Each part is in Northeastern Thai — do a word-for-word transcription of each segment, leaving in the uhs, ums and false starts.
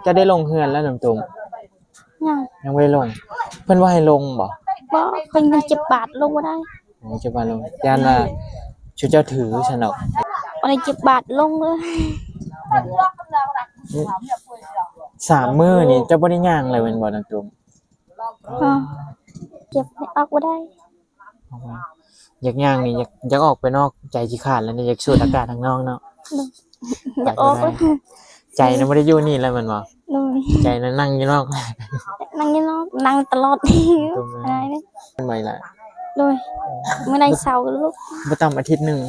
เจ้าได้ลงเฮือนแล้วน้องตุ้ม ยัง ยังบ่ได้ลง เพิ่นว่าให้ลงบ่ บ่เพิ่นยังเจ็บบาดลงบ่ได้ โอ้ เจ็บบาดลง ย่านว่าชุดเจ้าถือซั่นดอก บ่ได้เจ็บบาดลงเลย สามมื้อนี่เจ้าบ่ได้ย่างเลยแม่นบ่น้องตุ้ม อ๋อเจ็บออกบ่ได้ อยากย่างนี่อยากอยากออกไปนอก ใจสิขาดแล้วนี่ อยากสูดอากาศข้างนอกเนาะ อยากออกเลย ใจน่ะบ่ได้อยู่นี่แล้วแม่นบ่ โดย ใจน่ะนั่งอยู่นอก นั่งอยู่นอกนั่งตลอด ตุ้ม อะไรนี่ ทำไมล่ะ โดยมื้อใดเช้าลูก บ่ต่ำอาทิตย์หนึ่ง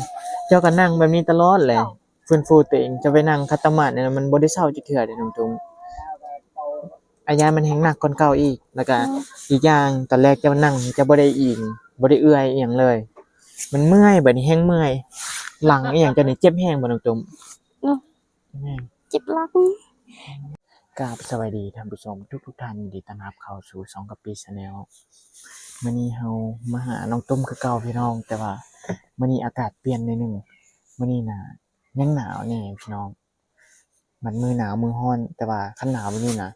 เจ้าก็นั่งแบบนี้ตลอดแหละ ฟื้นฟูตัวเอง จะไปนั่งขัดสมาธิเนี่ย มันบ่ได้เซาจักเทื่อเด้น้องตุ้ม อาการมันแฮงหนักกว่าเก่าอีก แล้วก็อีกอย่างตอนแรกเจ้านั่งเจ้าบ่ได้อิง บ่ได้เอื้อยอีหยังเลย มันเมื่อย บัดนี้แฮงเมื่อย หลังอีหยังเจ้านี่เจ็บแฮงบ่น้องตุ้ม เนาะ แม่น เจ็บหลัง กราบสวัสดีท่านผู้ชมทุกๆท่าน ยินดีต้อนรับเข้าสู่ช่องกะปิ Channel มื้อนี้เฮามาหาน้องตุ้มคือเก่าพี่น้อง แต่ว่ามื้อนี้อากาศเปลี่ยนหน่อยหนึ่ง มื้อนี้น่ะยังหนาวแน่พี่น้อง มันมื้อหนาวมื้อร้อน แต่ว่าคันหนาวแบบนี้น่ะ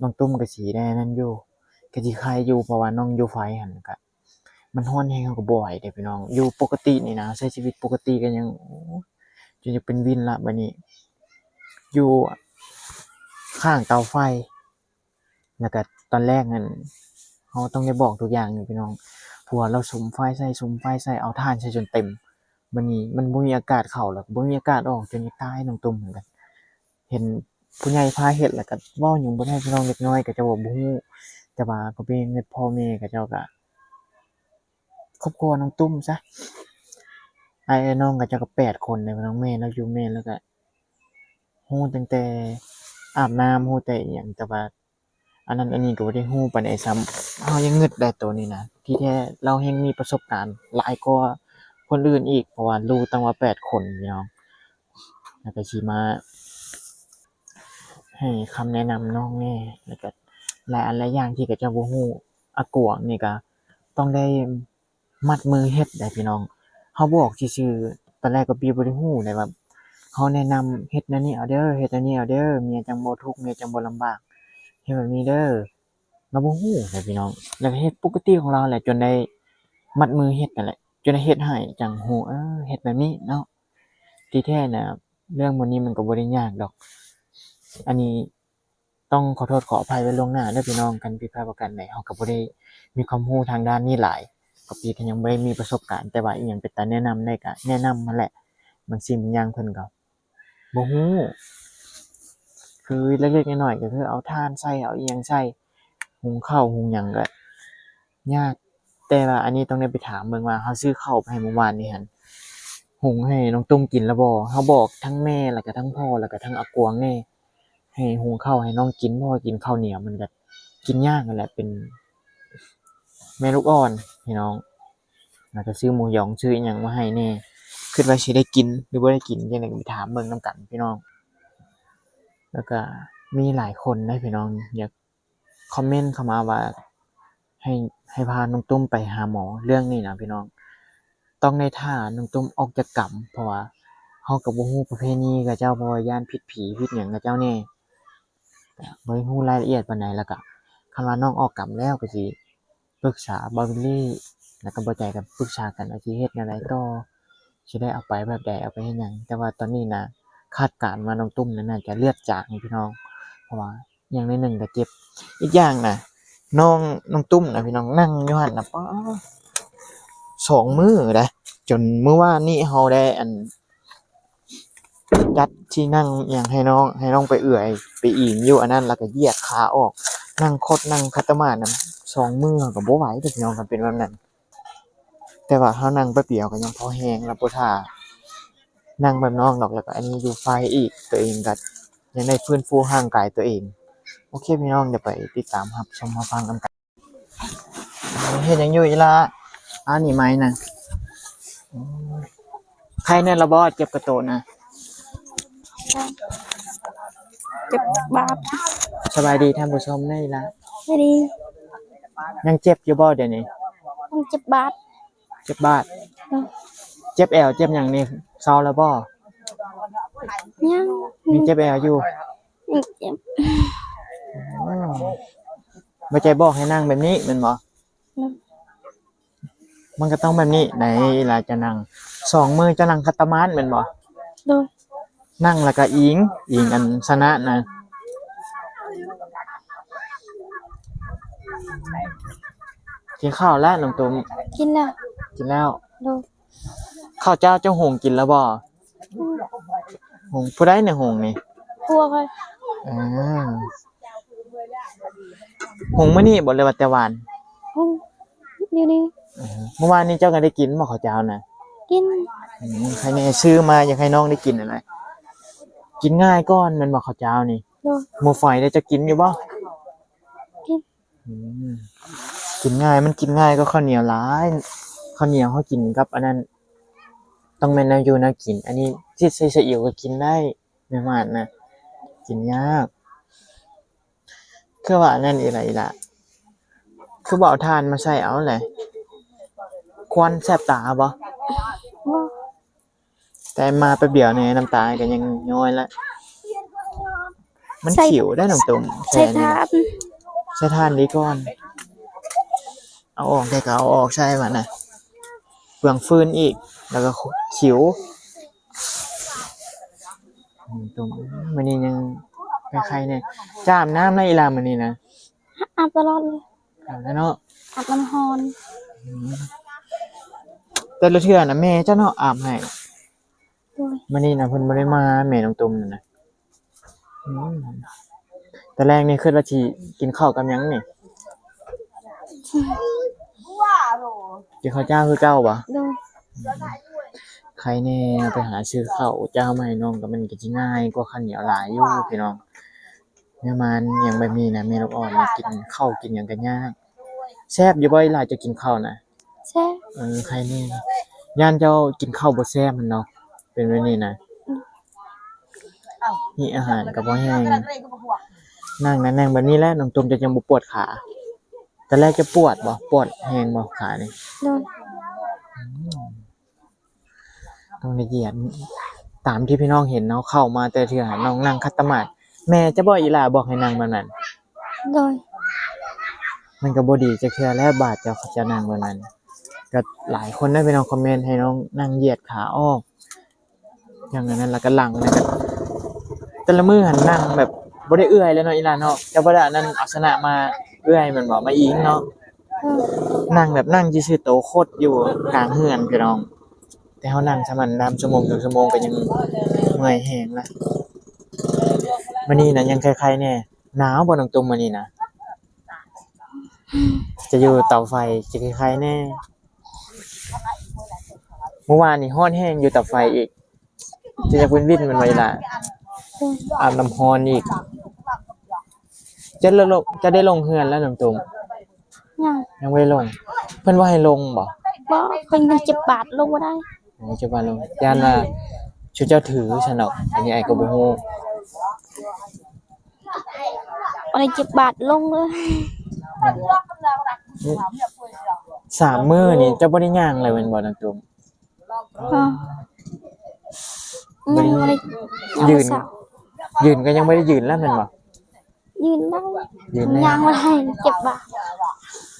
น้องตุ้มก็สิได้นั่นอยู่ ก็สิไคอยู่ เพราะว่าน้องอยู่ไฟหั่นก็ มันร้อนแฮง เฮาก็บ่ไหวเด้พี่น้อง อยู่ปกตินี่นะ ใช้ชีวิตปกติก็ยัง โอ้ จนจะเป็นวินละบัดนี้ อยู่ข้างเตาไฟ แล้วก็ตอนแรกนั่น เฮาต้องได้บอกทุกอย่างนี่พี่น้อง ผัวลาวสุมไฟใส่ สุมไฟใส่ เอาถ่านใส่จนเต็ม บัดนี้มันบ่มีอากาศเข้า แล้วก็บ่มีอากาศออก จนจะตายน้องตุ้มเหมือนกัน เห็นผู้ใหญ่พาเฮ็ด แล้วก็เว้าหยังบ่ได้พี่น้อง เด็กน้อยก็เจ้าบ่ฮู้ แต่ว่าก็เป็นเงินพ่อแม่เขาเจ้าก็ ครอบครัวน้องตุ้มซะ อ้ายน้องเขาเจ้าก็แปดคนเลยพี่น้อง แม่ลาวอยู่ แม่ลาวก็ฮู้ตั้งแต่อาบน้ำ ฮู้แต่อิหยัง แต่ว่าอันนั้นอันนี้ก็บ่ได้ฮู้ปานใดซ้ำ เฮายังงึดได้โตนี้นะ ที่แท้ลาวแฮ่งมีประสบการณ์หลายกว่าคนอื่นอีก เพราะว่ารู้ตั้งว่าแปดคนพี่น้อง แล้วก็สิมาให้คำแนะนำน้องแน่ แล้วก็หลายอันหลายอย่างที่เขาเจ้าบ่ฮู้ อากวงนี่ก็ต้องได้มัดมือเฮ็ดได้พี่น้อง เฮาบอกซื่อๆ ตอนแรกก็ปีบ่ได้ฮู้ได้ว่า เฮาแนะนำเฮ็ดแนวนี้เอาเด้อ เฮ็ดแนวนี้เอาเด้อ เมียจังบ่ทุกข์ เมียจังบ่ลำบาก เฮ็ดแบบนี้เด้อ เราบ่ฮู้ได้พี่น้อง แล้วก็เฮ็ดปกติของเราแหละ จนได้มัดมือเฮ็ดนั่นแหละ จนได้เฮ็ดให้จังฮู้ เออ เฮ็ดแบบนี้เนาะ ที่แท้น่ะ เรื่องพวกนี้มันก็บ่ได้ยากดอก อันนี้ต้องขอโทษขออภัยไว้ล่วงหน้าเด้อพี่น้อง คันผิดพลาดประการใด เฮาก็บ่ได้มีความรู้ทางด้านนี้หลาย ก็ปีก็ยังบ่ได้มีประสบการณ์ แต่ว่าอีหยังเป็นตาแนะนำได้ก็แนะนำหั้นแหละ บางสิ่งบางอย่างเพิ่นก็บ่ฮู้ คือเล็กๆน้อยๆก็คือเอาถ่านใส่ เอาอีหยังใส่ หุงข้าวหุงหยังก็ยาก แต่ว่าอันนี้ต้องได้ไปถามเบิ่งว่า เฮาซื้อข้าวไปให้เมื่อวานนี้หั่น หุงให้น้องตุ้มกินแล้วบ่ เฮาบอกทั้งแม่ แล้วก็ทั้งพ่อ แล้วก็ทั้งอากวงแน่ ให้หุงข้าวให้น้องกิน เพราะว่ากินข้าวเหนียวมันก็กินยากนั่นแหละ เป็นแม่ลูกอ่อนพี่น้อง แล้วก็ซื้อหมูหยอง ซื้ออิหยังมาให้แน่ คิดว่าสิได้กินหรือบ่ได้กิน จั่งใดก็ไปถามเบิ่งนำกันพี่น้อง แล้วก็มีหลายคนนะพี่น้อง อยากคอมเมนต์เข้ามาว่า ให้ ให้พาน้องตุ้มไปหาหมอ เรื่องนี้นะพี่น้อง ต้องได้ถ่าน้องตุ้มออกจากกรรม เพราะว่าเฮาก็บ่ฮู้ประเพณีเขาเจ้า เพราะว่าย้านผิดผีผิดหยังเขาเจ้าแน่ ก็บ่ได้ฮู้รายละเอียดปานใด แล้วก็คันว่าน้องออกกรรมแล้วก็สิปรึกษาบ่าวบิลลี่ แล้วก็บ่าวใจก็ปรึกษากันว่าสิเฮ็ดแนวใดต่อ สิได้เอาไปแบบใด เอาไปเฮ็ดหยัง แต่ว่าตอนนี้นะ คาดการณ์ว่าน้องตุ้มนั้นน่าจะเลือดจางพี่น้อง เพราะว่าอย่างน้อยหนึ่งก็เจ็บ อีกอย่างนะ น้อง น้องตุ้มนะพี่น้อง นั่งอยู่หั่นนะ ป๊าด สองมื้อนะ จนมื้อวานนี้เฮาได้อัน จัดที่นั่งอิหยังให้น้อง ให้น้องไปเอื้อย ไปอิงอยู่อันนั้น แล้วก็เหยียดขาออก นั่งคด นั่งขัดสมาธินะ สองมื้อก็บ่ไหวเด้อพี่น้อง คันเป็นแบบนั้น แต่ว่าเฮานั่งแป๊บเดียวก็ยังพอแฮงแล้ว บ่ท่านั่งแบบน้องดอก แล้วก็อันนี้อยู่ไฟอีก ตัวเองก็ยังได้ฟื้นฟูร่างกายตัวเอง โอเคพี่น้อง เดี๋ยวไปติดตามรับชมรับฟังนำกัน เฮ็ดหยังอยู่อีหล่า อันนี้ไม้นะ โอ้ย ไข้แน่ละบ่ เจ็บกระโตนะ เจ็บบ่า สบายดีท่านผู้ชมแน่อีหล่า ไม่ดี ยังเจ็บอยู่บ่เดี๋ยวนี้ มันเจ็บบ่า เจ็บบ่า เจ็บแอว เจ็บหยังนี่ เซาแล้วบ่ ยัง ยังเจ็บแอวอยู่ ยังเจ็บ อ๋อ บ่ใจบอกให้นั่งแบบนี้แม่นบ่ อืม มันก็ต้องแบบนี้ ไหนล่ะจะนั่ง สองมือจะนั่งขัดสมาธิแม่นบ่ โดย นั่งแล้วก็อิง อิงอันสนะนะ กินข้าวแล้วน้องตุ้ม กินแล้ว กินแล้ว โดย ข้าวเจ้าเจ้าหุงกินแล้วบ่ อืม หุงผู้ใดเนี่ยหุงนี่ ผัวข้อย อ่า หุงมื้อนี้บ่ หรือว่าแต่วาน หุงอยู่นี่ เออ เมื่อวานนี้เจ้าก็ได้กินบ่ข้าวเจ้านะ กิน อืม ใครแน่ซื้อมาอยากให้น้องได้กินอะไร กินง่ายก่อนแม่นบ่ข้าวเจ้านี่ โดย หมู่ฝอยได้จะกินอยู่บ่ กิน อืม กินง่าย มันกินง่ายก็ข้าวเหนียวหลาย ข้าวเหนียวเขากินกับอันนั้น ต้องแม่นแนวอยู่แนวกิน อันนี้ที่ใส่ซีอิ๊วก็กินได้ แม่หวานนะ กินยาก คือว่าอันนั้นอีหละอีหละ คือบ่เอาถ่านมาใส่เอาแหละ ควันแสบตาบ่ บ่ แต่มาแป๊บเดียวเนี่ยน้ำตาก็ยังย้อยละ มัน ใส่ ขิวได้น้องตุ้ม ใส่ แค่นี้ ถ่าน ใส่ถ่านดีก่อน เอาออกได้ก็เอาออกใส่มันนะ เปลืองฟืนอีก แล้วก็ขิว น้องตุ้ม มื้อนี้ยังไข้ๆเนี่ย จะอาบน้ำนะอีหล่ามื้อนี้นะ อาบตลอดเลย อาบแล้วเนาะ อาบน้ำร้อน อืม แต่ละเทื่อนะแม่เจ้าเนาะอาบให้ โดย มื้อนี้นะเพิ่นบ่ได้มา แม่น้องตุ้มนั่นนะ อืม แต่แรกนี่คิดว่าสิกินข้าวกับหยังนี่ กินข้าวเจ้าคือเก่าบ่ โดย ใครแน่ไปหาซื้อข้าวเจ้ามาให้น้องก็มันก็สิง่ายกว่าข้าวเหนียวหลายอยู่พี่น้อง แม่มันยังบ่มีนะ แม่ลูกอ่อนนะ กินข้าวกินหยังก็ยาก แซ่บอยู่บ่อีหล่าจะกินข้าวนะ แซ่บ เออ ใครแน่ ย่านเจ้ากินข้าวบ่แซ่บมันเนาะ เป็นแบบนี้นะ อืม นี่อาหารก็บ่แห้ง นั่งนะ นั่งแบบนี้แหละ น้องตุ้มจะยังบ่ปวดขา แต่แรกจะปวดบ่ ปวดแฮงบ่ขานี่ โดย อืม ต้องได้เหยียด ตามที่พี่น้องเห็นเนาะ เข้ามาแต่เทื่อน้องนั่งขัดสมาธิ แม่จะบอกอีหล่าบอกให้นั่งแบบนั้น โดย มันก็บ่ดีจักเทื่อแล้ว บาดเจ้าเขาจะนั่งแบบนั้น ก็หลายคนได้ไปน้องคอมเมนต์ให้น้องนั่งเหยียดขาออก อย่างนั้น แล้วก็หลังนะ แต่ละมื้อหันนั่งแบบบ่ได้เอื้อยแล้วเนาะอีหล่าเนาะ แต่บ่ได้อันนั้นเอาสนะมาเอื้อยแม่นบ่ มาอิงเนาะ อืม นั่งแบบนั่งซื่อๆ โตขดอยู่กลางเฮือนพี่น้อง แต่เฮานั่งสมันดำชั่วโมงสองชั่วโมงก็ยังเมื่อยแฮงละ มื้อนี้นะยังไข้ๆแน่ หนาวบ่น้องตุ้มมื้อนี้นะ จะอยู่เตาไฟจะไข้ๆแน่ เมื่อวานนี่ร้อนแฮงอยู่เตาไฟอีก จะอยากวินวินมันไว้ล่ะ อาบน้ำร้อนอีก จะลง จะได้ลงเฮือนแล้วน้องตุ้ม ยัง ยังบ่ได้ลง เพิ่นว่าให้ลงบ่ บ่ เพิ่นยังเจ็บบาดลงบ่ได้ อ๋อ เจ็บบาดลง ย่านว่าชุดเจ้าถือซะเนาะ อันนี้อ้ายก็บ่ฮู้ บ่ได้เจ็บบาดลงเลย สามมื้อนี่เจ้าบ่ได้ย่างเลยแม่นบ่น้องตุ้ม อ๋อ ยังบ่ได้ ยืน ยังบ่เซา ยืนก็ยังบ่ได้ยืนแล้วแม่นบ่ ยืนได้ ยืนได้ ย่างบ่ได้ เจ็บบาด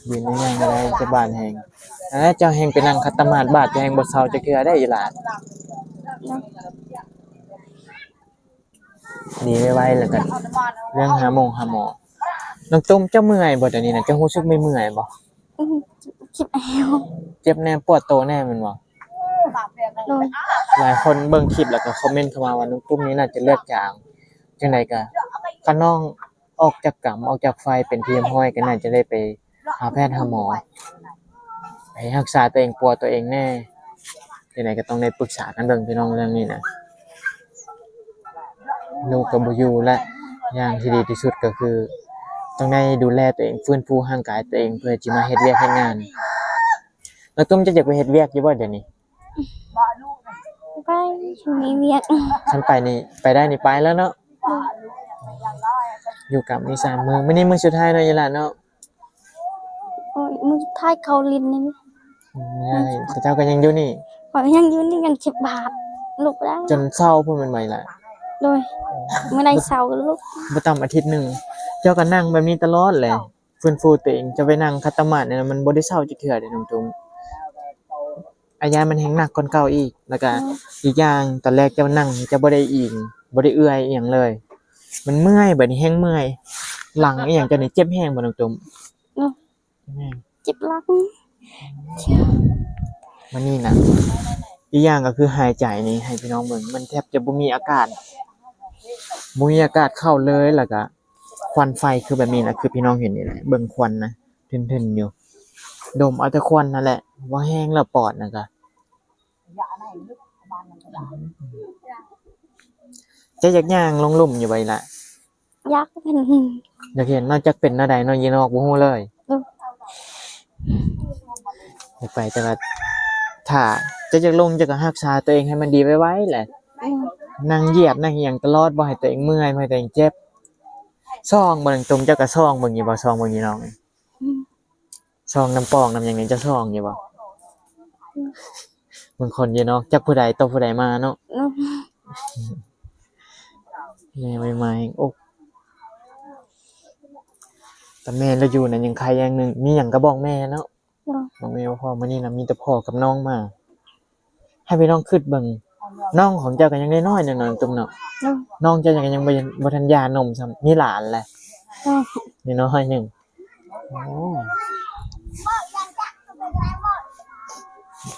ยืนได้ย่างบ่ได้ เจ็บบาดแฮง อ่า เจ้าแฮงไปนั่งขัดสมาธิบาดเจ้าแฮงบ่เซาจักเทื่อได้อีหล่า เนาะ ดีไวๆแล้วกัน เรื่องหาหมงหาหมอ น้องตุ้มเจ้าเมื่อยบ่เดี๋ยวนี้นะ เจ้ารู้สึกเมื่อยๆบ่ อืม เจ็บแอว เจ็บแน่ปวดโตแน่แม่นบ่ โดย หลายคนเบิ่งคลิปแล้วก็คอมเมนต์เข้ามาว่าน้องตุ้มนี่น่าจะเลือดจาง จังใดก็ คันน้องออกจากกรรม ออกจากไฟเป็นที่เรียบร้อยก็น่าจะได้ไปหาแพทย์หาหมอ ไปรักษาตัวเอง ปัวตัวเองแน่ จังใดก็ต้องได้ปรึกษากันเบิ่งพี่น้องเรื่องนี้นะ ลูกก็บ่อยู่และ อย่างที่ดีที่สุดก็คือ ต้องได้ดูแลตัวเอง ฟื้นฟูร่างกายตัวเอง เพื่อจิมาเฮ็ดเวียกเฮ็ดงาน แล้วตุ้มจะอยากไปเฮ็ดเวียกอยู่บ่เดี๋ยวนี้ ไป มีเวียก คันไปนี่ ไปได้นี่ไปแล้วเนาะ อืม อยู่กับมีสามมื้อ มื้อนี้มื้อสุดท้ายเนาะอีหล่าเนาะ โอ้ย มื้อสุดท้ายเขาเล่นนี่ อืม เขาเจ้าก็ยังอยู่นี่ ข้อยยังอยู่นี่ ยังเจ็บบาด ลุกบ่ได้ จนเซาพุ้นแม่นบ่ล่ะ โดย มื้อใดเซาก็ลุก บ่ต่ำอาทิตย์หนึ่ง เจ้าก็นั่งแบบนี้ตลอดแหละ ฟื้นฟูตัวเอง จะไปนั่งขัดสมาธิเนี่ย มันบ่ได้เซาจักเทื่อเด้น้องตุ้ม อาการมันแฮงหนักกว่าเก่าอีก แล้วก็ อืม อีกอย่าง ตอนแรกเจ้านั่ง เจ้าบ่ได้อิง บ่ได้เอื่อยอิหยังเลย มันเมื่อย บัดนี้แฮงเมื่อย หลังอิหยังเจ้านี่เจ็บแฮงบ่น้องตุ้ม เนาะ เจ็บแฮง เจ็บหลัง มื้อนี้นะ อีกอย่างก็คือหายใจนี่ ให้พี่น้องเบิ่ง มันแทบจะบ่มีอากาศ บ่มีอากาศเข้าเลย แล้วก็ควันไฟคือแบบนี้นะ คือพี่น้องเห็นนี่แหละ เบิ่งควันนะ ทึ่นๆ อยู่ ดมเอาแต่ควันนั่นแหละ บ่แฮงแล้วปอดนะก็ เจ้าอยากย่างลงลุ่มอยู่บ่ล่ะ อยากเป็น อยากเห็นเนาะ จักเป็นแนวใดเนาะ อยู่นอกบ่ฮู้เลย อืม อยากไป แต่ว่าถ้าเจ้าอยากลง เจ้าก็รักษาตัวเองให้มันดีไวๆแหละ อืม นั่งเหยียดนั่งอิหยังตลอด บ่ให้ตัวเองเมื่อย บ่ให้ตัวเองเจ็บ ส่องเบิ่ง ตุ้ม เจ้าก็ส่องเบิ่งอยู่บ่ ส่องเบิ่งอยู่น้อง อืม ส่องนำปองนำหยังนี่ เจ้าส่องอยู่บ่ อืม บางคนอยู่เนาะ จักผู้ใดต่อผู้ใดมาเนาะ อืม แม่ใหม่ๆ โอ้ แต่แม่เราอยู่น่ะยังใครอย่างหนึ่ง มีหยังก็บอกแม่เนาะ เนาะ บอกแม่ว่าพ่อมื้อนี้นะมีแต่พ่อกับน้องมา ให้พี่น้องคิดเบิ่ง น้องของเจ้าก็ยังน้อยๆ หนึ่งน้องตุ้มเนาะ เนาะ น้องเจ้ายัง ยังบ่ บ่ทันหย่านมซ้ำ มีหลานแหละ เนาะ น้อยๆ หนึ่ง โอ้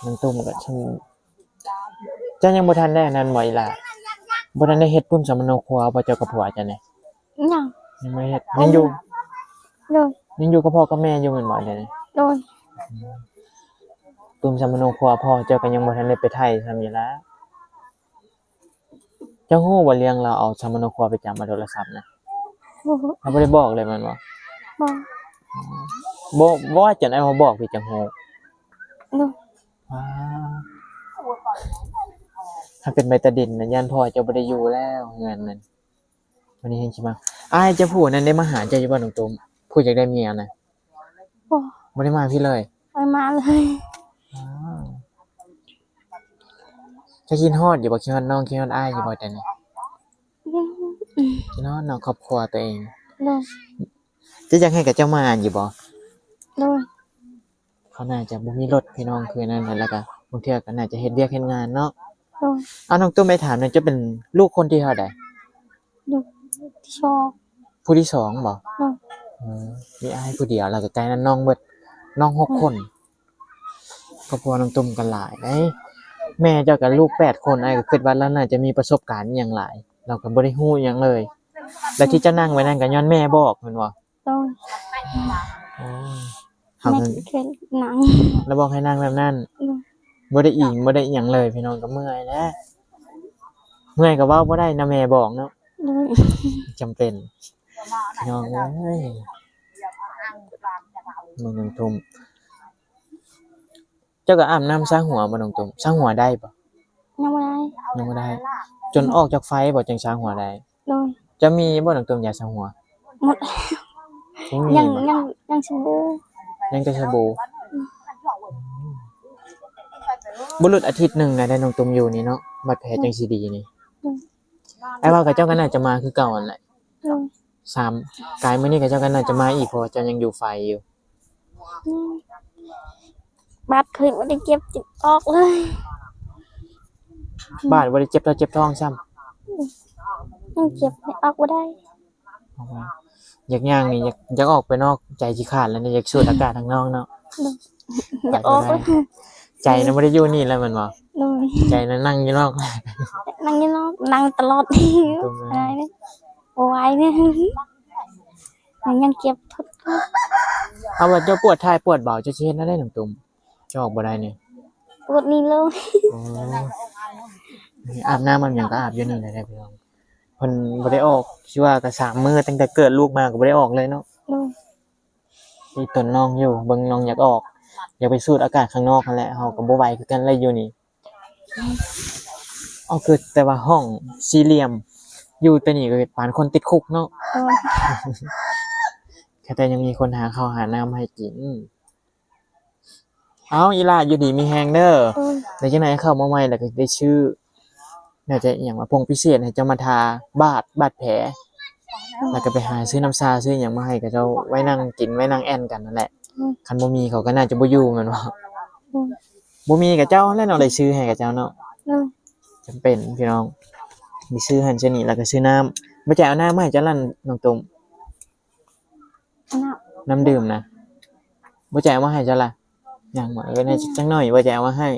น้องตุ้มก็ช่าง เจ้ายังบ่ทันได้อันนั้นบ่อีหล่า บ่ทันได้เฮ็ดปุ้มสำมะโนครัวบ่เจ้ากับผัวเจ้านี่ ยัง ยังบ่เฮ็ด ยังอยู่ โดย ยังอยู่กับพ่อกับแม่อยู่แม่นบ่เดี๋ยวนี้ โดย ปุ้มสำมะโนครัวพ่อเจ้าก็ยังบ่ทันได้ไปไถ่ซ้ำอยู่ล่ะ เจ้าฮู้บ่เรื่องลาวเอาสำมะโนครัวไปจำเอาโทรศัพท์นะ บ่ฮู้ ลาวบ่ได้บอกเลยแม่นบ่ บ่ บ่ บ่ว่าจนอ้ายมาบอกพี่จั่งฮู้ โดย ว้า ถ้าเป็นใบตะดินนะ ย่านพ่อเจ้าบ่ได้อยู่แล้วเฮือนนั่น วันนี้แฮงสิมา อ้ายเจ้าผู้นั้นได้มาหาเจ้าอยู่บ่น้องตุ้ม ผู้อยากได้เมียนะ บ่ บ่ได้มาพี้เลย บ่ได้มาเลย อ้าว เจ้าคิดฮอดอยู่บ่ คิดฮอดน้อง คิดฮอดอ้ายอยู่บ่ตอนนี้ ยัง คิดฮอดเนาะ ครอบครัวตัวเอง โดย เจ้าอยากให้กับเจ้ามาอยู่บ่ โดย เขาน่าจะบ่มีรถพี่น้อง คือนั่นแหละ แล้วก็บางเทื่อก็น่าจะเฮ็ดเวียกเฮ็ดงานเนาะ โดย เอาน้องตุ้มไปถามหน่อย เจ้าเป็นลูกคนที่เท่าใด ลูกที่สอง ผู้ที่สองบ่ โดย เออ มีอ้ายผู้เดียว แล้วก็ใกล้นั้นน้องเบิด น้องหกคน ครอบครัวน้องตุ้มก็หลายเด้ แม่เจ้าก็ลูกแปดคน อ้ายก็คิดว่าลาวน่าจะมีประสบการณ์อิหยังหลาย ลาวก็บ่ได้ฮู้อิหยังเลย แล้วที่เจ้านั่งไว้นั่นก็ย้อนแม่บอกแม่นบ่ โดย อ๋อ เฮา แม่ ก็ ก็เคยนั่ง แล้วบอกให้นั่งแบบนั้น อืม บ่ได้อิง บ่ได้อิหยังเลย พี่น้องก็เมื่อยแล้ว เมื่อยก็เว้าบ่ได้นะ แม่บอกเนาะ โดย จำเป็น พี่น้องเอ้ย มื้อหนึ่งทุ่ม เจ้าก็อาบน้ำซาวหัวบ่น้องตุ้ม ซาวหัวได้บ่ ยังบ่ได้ ยังบ่ได้ จนออกจากไฟบ่จั่งซาวหัวได้ โดย เจ้ามีบ่น้องตุ้มยาซาวหัว หมด บ่มี ยัง บ่ ยัง ยังสบู่ ยังแต่สบู่ อืม บ่หลุดอาทิตย์หนึ่งนะ ได้น้องตุ้มอยู่นี่เนาะ บาดแผลจั่งสิดีนี่ อืม อ้ายว่าเขาเจ้าก็น่าจะมาคือเก่าหั่นแหละ โดย สาม กายมื้อนี้เขาเจ้าก็น่าจะมาอีก เพราะว่าเจ้ายังอยู่ไฟอยู่ อืม บาดเคยบ่ได้เจ็บจิตออกเลย บาดบ่ได้เจ็บเท่าเจ็บท้องซ้ำ ยังเจ็บเลยออกบ่ได้ ออกมา อยากย่างนี่ อยาก อยากออกไปนอก ใจสิขาดแล้วนี่ อยากสูดอากาศข้างนอกเนาะ โดย อยากออก ไปบ่ได้ ใจน่ะบ่ได้อยู่นี่แล้วแม่นบ่ โดย ใจน่ะนั่งอยู่นอก นั่งอยู่นอก นั่งตลอด ตรงนั้น อะไรเนี่ย บ่ไหวเนี่ย มันยังเจ็บทุก เอาว่าเจ้าปวดท้ายปวดเบา เจ้าสิเฮ็ดแนวใดน้องตุ้ม เจ้าออกบ่ได้นี่ ปวดนี่เลย อ๋อ อาบน้ำอาบหยังก็อาบอยู่นี่แหละเด้อพี่น้อง เพิ่นบ่ได้ออก สิว่าก็สามมื้อ ตั้งแต่เกิดลูกมาก็บ่ได้ออกเลยเนาะ อืม อีตนน้องอยู่ เบิ่งน้องอยากออก อยากไปสูดอากาศข้างนอกนั่นแหละ เฮาก็บ่ไหวคือกันแหละอยู่นี่ เอาคือแต่ว่าห้องสี่เหลี่ยม อยู่แต่นี่ก็ปานคนติดคุกเนาะ เออ แค่แต่ยังมีคนหาข้าวหาน้ำให้กิน เอาอีหล่าอยู่ดีมีแฮงเด้อ เออ แล้วจังได๋เข้ามาใหม่แล้วก็ได้ซื้อ น่าจะอหย่างว่าผงพิเศษให้เจ้ามาทาบาด บาดแผล แล้วก็ไปหาซื้อน้ำชาซื้อหยังมาให้เขาเจ้าไว้นั่งกินไว้นั่งแอ่นกันนั่นแหละ อืม คันบ่มีเขาก็น่าจะบ่อยู่แม่นบ่ อืม บ่มีก็เจ้าแหละเนาะ ได้ซื้อให้เขาเจ้าเนาะ อืม จำเป็นพี่น้อง มีซื้อหั่นซื้อนี่ แล้วก็ซื้อน้ำ บ่จ่ายเอาน้ำมาให้เจ้าล่ะน้องตุ้ม น้ำ น้ำดื่มนะ บ่จ่ายเอามาให้เจ้าล่ะ ยังบ่ เออ น่าจะจักหน่อย บ่จ่ายเอามาให้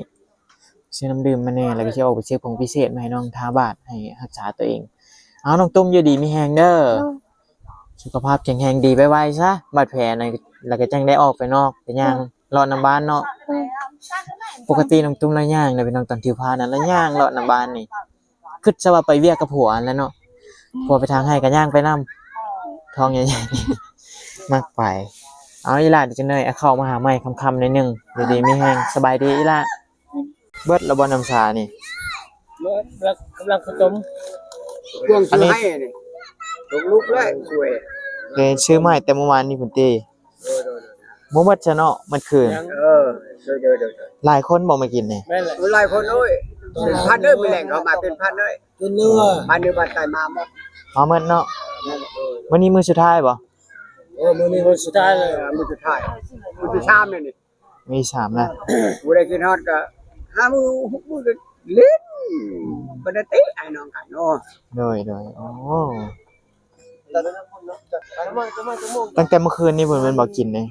ซื้อน้ำดื่มมาแหน่ แล้วก็สิออกไปซื้อผงพิเศษมาให้น้องทาบาด ให้รักษาตัวเอง เอา น้องตุ้มอยู่ดีมีแฮงเด้อ อืม สุขภาพแข็งแรงดีไวๆซะ บาดแผลนั่น แล้วก็จั่งได้ออกไปนอก ไปย่าง อืม เลาะนำบ้านเนาะ อืม ปกติน้องตุ้มลาย่างนะพี่น้อง ตอนถือพานะ ลาย่างเลาะนำบ้านนี่ คิดซะว่าไปเวียกกับผัวนั่นแหละเนาะ ผัวไปทางไฮ่ก็ย่างไปนำ ท้องใหญ่ๆ มักไป เอาอีหล่า เดี๋ยวจั่งหน่อยเอาเข้ามาหาใหม่ค่ำๆหน่อยหนึ่ง อยู่ดีมีแฮง สบายดีอีหล่า เบิดแล้วบ่น้ำชานี่ เบิดแล้ว กำลังข้าวต้ม ช่วง อันนี้ ซื้อให้นี่ ลูกๆเลยช่วย เออ ซื้อมาให้แต่เมื่อวานนี้พุ้นติ โดยๆๆ บ่หมดซะเนาะ หมดคืน ยัง เออ โดยๆๆๆ หลายคนบ่มากินนี่ แม่นแหละ หลายคน โอ้ย เป็นพันเด้อ มื้อแลงเขามาเป็นพันเด้อ กินเนื้อ บ้านเดียวบ้านไกลมาหมด มาหมดเนาะ แม่นแหละ มื้อนี้มื้อสุดท้ายบ่ เออ มื้อนี้มื้อสุดท้ายเลย เออ มื้อสุดท้าย มื้อที่สามนี่นี่ มีสามนะ บ่ได้กินฮอดก็ห้ามื้อ หกมื้อก็เล่น บ่ได้ติไอ้น้องกันเนาะ โดยๆ โอ้ ตั้งแต่เมื่อคืนนี้เพิ่นเป็นบ่กินนี่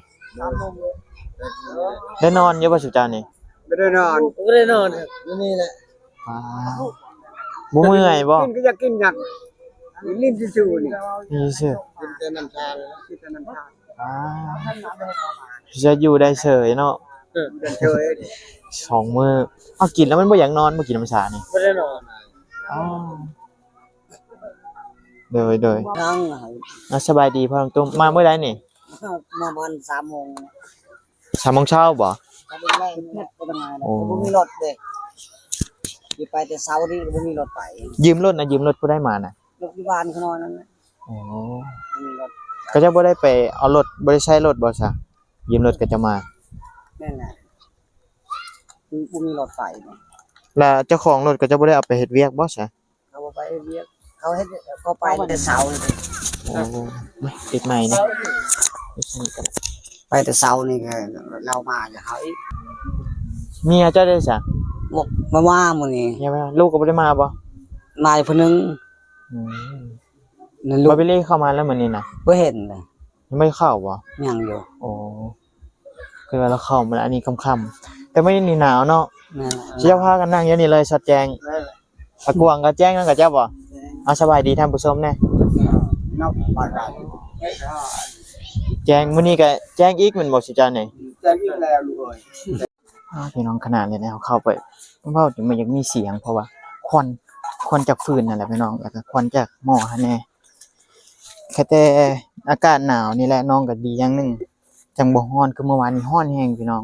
ได้นอนอยู่บ่สุเจ้านี่ บ่ได้นอน บ่ได้นอนครับ อยู่นี่แหละ อ่า บ่เมื่อยบ่ กินก็อยากกินหยัง กินลิ้นซื่อๆนี่ นี่ซื่อ กินแต่น้ำชาเลย กินแต่น้ำชา อ่า จะอยู่ได้เฉยเนาะ เออ อยู่ได้เฉย สองมื้อ เอากินแล้วมันบ่อยากนอน บ่กินน้ำชานี่ บ่ได้นอน อ๋อ โดย โดย ยัง อ่ะ สบายดีพ่อลุงตุ้ม มามื้อใดนี่ มาประมาณสามโมง สามโมงเช้าบ่ ก็เป็นแรกนี่แหละ ก็ทำงาน โอ้ ก็บ่มีรถเด้ สิไปแต่เช้านี่ก็บ่มีรถไป ยืมรถนะ ยืมรถผู้ใดมานะ รถอยู่บ้านเขานอนนั่นแหละ อ๋อ บ่มีรถ เขาเจ้าบ่ได้ไปเอารถ บ่ได้ใช้รถบ่ซะ ยืมรถเขาเจ้ามา แม่นแหละ บ่มีรถไป แล้วเจ้าของรถเขาเจ้าบ่ได้เอาไปเฮ็ดเวียกบ่ซะ เขาบ่ไปเฮ็ดเวียก เขาเฮ็ด เขาไปแต่เช้านี่ โอ้ มาติดไมค์นะ ไปแต่เช้านี่ก็เรามาจะเขาอีก เมียเจ้าได้ซะ บ่ บ่มามื้อนี้ เมียบ่มา ลูกก็บ่ได้มาบ่ มาอยู่ผู้หนึ่ง อืม นั่นลูก บ่าวบิลลี่เข้ามาแล้วมื้อนี้นะ บ่เห็นเลย ยังไม่เข้าบ่ ยังอยู่ โอ้ คือว่าเราเข้ามาแล้ว อันนี้ค่ำๆ แต่มื้อนี้หนาวเนาะ แม่นแหละ สิจะพากันนั่งอยู่นี่เลย สอดแจ้ง แม่นแหละ ตะกวางก็แจ้งนั่นกับเจ้าบ่ แจ้ง เอาสบายดีท่านผู้ชมแน่ เนาะ ปากกา แจ้งมื้อนี้ก็แจ้งอีกแม่นบ่สิเจ้านี่ แจ้งอีกแล้วลูกเอ้ย อ้าว พี่น้อง ขนาดนี้แล้วเข้าไป เว้าจนมันอยากมีเสียง เพราะว่าควัน ควันจากฟืนนั่นแหละพี่น้อง แล้วก็ควันจากหม้อหั่นแน่ แค่แต่อากาศหนาวนี่แหละ น้องก็ดีอย่างหนึ่ง จั่งบ่ร้อน คือเมื่อวานนี้ร้อนแฮงพี่น้อง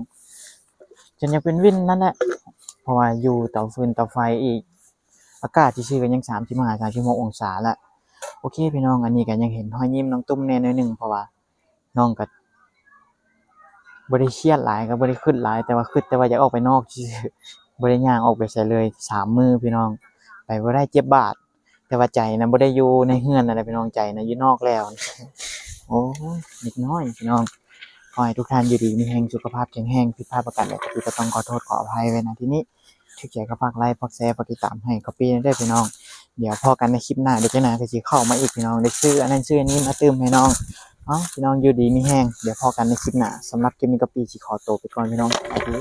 จนอยากเป็นวินนั่นแหละ เพราะว่าอยู่เตาฟืนเตาไฟอีก อากาศซื่อๆก็ยังสามสิบห้า สามสิบหกองศาละ โอเคพี่น้อง อันนี้ก็ยังเห็นรอยยิ้มน้องตุ้มแน่หน่อยหนึ่ง เพราะว่าน้องก็บ่ได้เครียดหลาย ก็บ่ได้คิดหลาย แต่ว่าคิดแต่ว่าอยากออกไปนอกซื่อๆ บ่ได้ย่างออกไปไสเลย สามมื้อพี่น้อง ไปบ่ได้ เจ็บบาด แต่ว่าใจนะบ่ได้อยู่ในเฮือนนั่นแหละพี่น้อง ใจนะอยู่นอกแล้ว โอ้ย เด็กน้อยพี่น้อง ขอให้ทุกท่านอยู่ดีมีแฮง สุขภาพแข็งแรง ผิดพลาดประการใดก็คือก็ต้องขอโทษขออภัยไว้ ณ ที่นี้ ถูกใจก็ฝากไลค์ ฝากแชร์ ฝากติดตามให้ก๊อปปี้ด้วยพี่น้อง เดี๋ยวพ้อกันในคลิปหน้า เดี๋ยวเจ้านายก็สิเข้ามาอีกพี่น้อง ได้ซื้ออันนั้นซื้ออันนี้มาตื่มให้น้อง เอ้า พี่น้องอยู่ดีมีแฮง เดี๋ยวพ้อกันในคลิปหน้า สำหรับคลิปนี้ก๊อปปี้สิขอตัวไปก่อนพี่น้อง สวัสดี